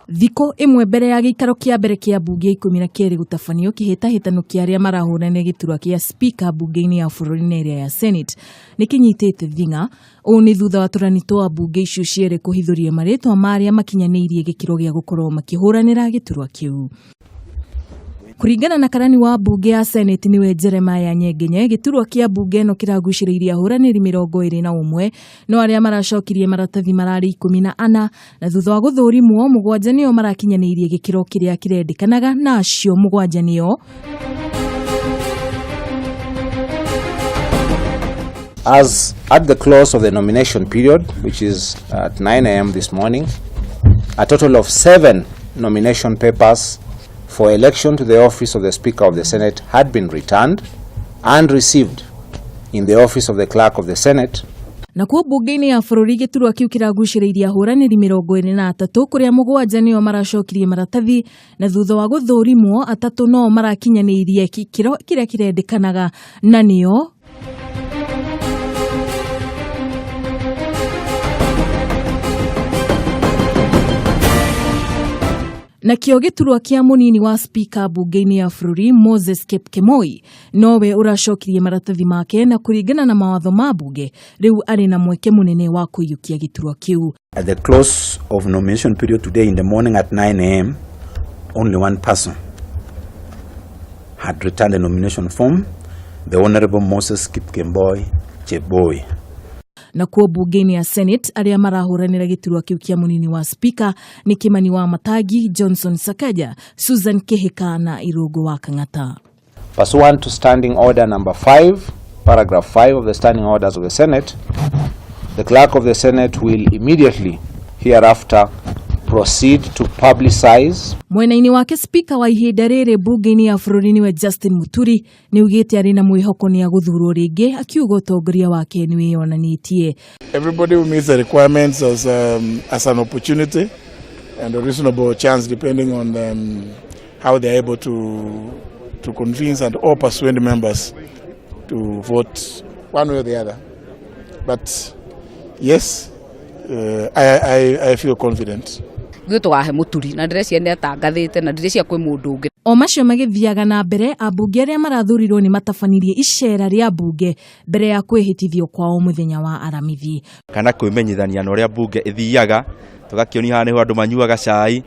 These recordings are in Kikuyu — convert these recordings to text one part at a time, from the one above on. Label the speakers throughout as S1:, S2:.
S1: Thikũ ĩmwe mbere ya gĩikaro kĩa mbere kĩa mbunge ya 12 gũtabanio, kĩhĩtahĩtano kĩa arĩa marahũranĩra gĩturwa kĩa spika mbunge-inĩ ya bũrũri na ĩrĩa ya Senate nĩ kĩnyitĩte thing'a. Ũũ nĩ thutha wa tũrani twa mbunge icio cierĩ kũhithũria marĩtwa ma arĩa makinyanĩirie gĩkĩro gĩa gũkorwo makĩhũranĩra gĩturwa kĩu. Kũringana na karani wa mbunge ya Senate nĩwe Jeremiah Nyengenye, gĩturwa kĩa mbunge ĩno kĩragucĩrĩirie ahũranĩri 21, no arĩa maracokirie maratathi mararĩ 14, na thutha wa gũthũrimwo 7 nĩo marakinyanĩirie gĩkĩro kĩrĩa kĩrendekanaga, na acio 7 nĩo
S2: As at the close of the nomination period, which is at 9 a.m. this morning, a total of 7 nomination papers for election to the office of the Speaker of the Senate had been returned and received in the office of the Clerk of the Senate.
S1: Nakuo mbunge-inĩ ya bũrũri gĩturwa kĩu kĩragucĩrĩirie ahũranĩri 23, kũrĩa 7 nĩo maracokirie maratathi, na thutha wa gũthũrimwo 3 no marakinyanĩirie gĩkĩro kĩrĩa kĩrendekanaga, na nĩo Nakĩo gĩturwa kĩa mũnini wa spika mbunge-inĩ ya bũrũri Moses Kipkemoi nowe ũracokirie maratathi make, na kũringana na mawatho ma mbunge rĩu arĩ na mweke mũnene wa kũiyũkia gĩturwa kĩu.
S3: At the close of nomination period today in the morning at 9 a.m., only one person had returned a nomination form, the Honorable Moses Kipkemboi Cheboi.
S1: Nakuo mbunge-inĩ ya Senate arĩa marahũranĩra gĩturwa kĩu kĩa mũnini wa spika nĩ Kimani wa Matangi, Johnson Sakaja, Susan Kihika na Irũngũ wa Kang'ata.
S2: Pursuant to Standing Order number 5, paragraph 5 of the Standing Orders of the Senate, the Clerk of the Senate will immediately hereafter proceed to publicize.
S1: Mwena-inĩ wake spika wa ihinda rĩrĩ mbunge-inĩ ya bũrũri nĩwe Justin Muturi nĩaugĩte arĩ na mwĩhoko nĩ agũthurwo rĩngĩ, akiuga ũtongoria wake nĩ wĩyonanĩtie.
S4: Everybody who meets the requirements as an opportunity and a reasonable chance, depending on how they are able to convince and or persuade members to vote one way or the other. But yes, I feel confident.
S5: Ithuĩ tũkahe Mũturi na ndĩreciria nĩ atangathĩte na ndĩreciria kwĩ mũndũ ũngĩ.
S1: O macio magĩthiaga na mbere, ambunge arĩa marathurirwo nĩ matabanirie icera rĩa mbunge mbere ya kwĩhĩtithio kwao mũthenya wa Aramithi.
S6: Kana kwĩmenyithania na ũrĩa mbunge ĩthiaga, tũgakĩonio haha nĩho andũ manyuaga cai,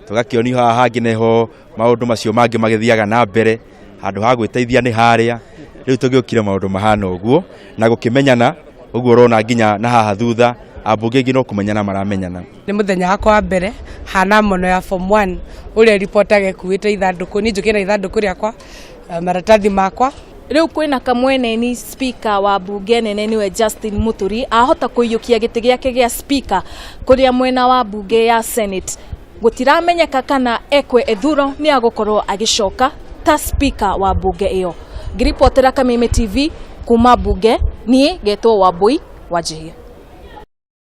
S6: tũgakĩonio haha hangĩ nĩho maũndũ macio mangĩ magĩthiaga na mbere, handũ ha gwĩteithia nĩ harĩa. Rĩu tũgĩũkire maũndũ mahana ũguo na gũkĩmenyana ũguo ũrona nginya na haha thutha ambunge aingĩ no kũmenyana maramenyana.
S7: Nĩ mũthenya wakwa wa mbere hana mono ya form 1 ũrĩa reporter ekuĩte ithandũkũ, niĩ njũkĩte na ithandũkũ rĩakwa, maratathi makwa.
S1: Rĩu kwĩna kamwene ni speaker wa mbunge nene niwe Justin Muturi ahota kũiyũkia gĩtĩ gĩake gĩa speaker kũrĩa mwena wa mbunge ya Senate. Gũtiramenyeka kana Ekwe Ethuro nĩ agũkorwo agĩcoka ta speaker wa mbunge ĩyo. Ngĩribotera Kameme TV kuma mbunge, niĩ ngetwo Wambui Wanjihia.